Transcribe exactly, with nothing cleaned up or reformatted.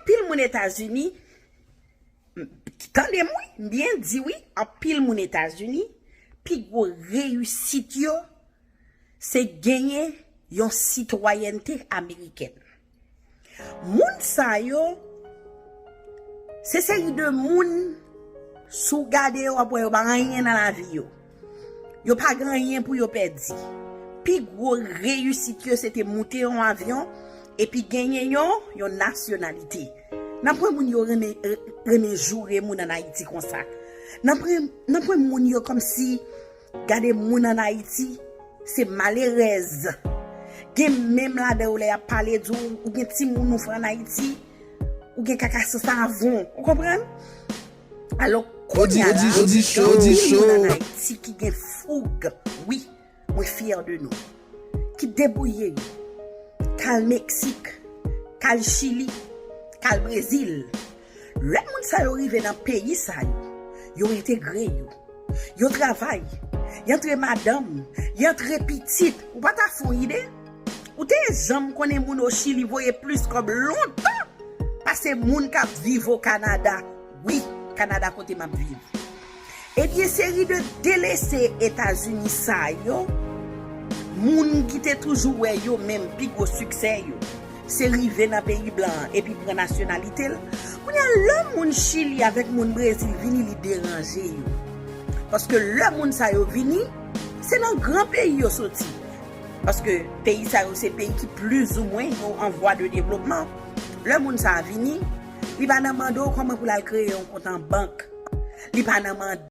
Anpil moun Etazini, tande m wi, m byen di wi, anpil moun Etazini, pi gwo reyisit yo, se genyen yon sitwayènte amerikèn. Moun sa yo, se seri de moun, si w gade yo, w ap wè yo pa anyen nan lavi yo. Yo pa gen anyen pou yo pèdi. Pi gwo reyisit yo, se te moute yon avyon, epi genyen yon, yon nasyonalite. Nan pwen moun yo renmen, renmen joure moun ann Ayiti konsa. Nan pwen, nan pwen moun yo kòmsi, gade moun ann Ayiti, se malerèz. Gen menm ladan yo lè y ap pale di w, ou gen timoun ou fè ann Ayiti, ou gen kaka san savon. Ou konprann? Alò, kounye a la, gen moun ann Ayiti ki gen foug. Wi, mwen fyè de nou. Ki debouye yo. K al Meksik, k al Chili, k al Brezil. Lè moun sa yo rive nan peyi sa yo, yo entegre yo. Yo travay, y antre madanm, y antre pitit. Ou pa ta fè yon ide? Ou te janm konnen moun o Chili voye plis kòb lontan pase moun k ap viv o Kanada? Wi, Kanada kote m ap viv. Ebyen, seri de delese Etazini sa yo, moun ki te toujou wè yo menm pi gwo siksè yo, se rive nan peyi blan an epi pran nasyonalite l. Kounye a, lè moun Chili avèk moun Brezil vini, li deranje yo. Paske lè moun sa yo vini, se nan gran peyi yo soti. Paske peyi sa yo se peyi ki plizoumwen yo an vwa de devlopman. Lè moun sa a vini, li pa nan mande w kòman pou l al kreye yon kont an bank. Li pa nan mande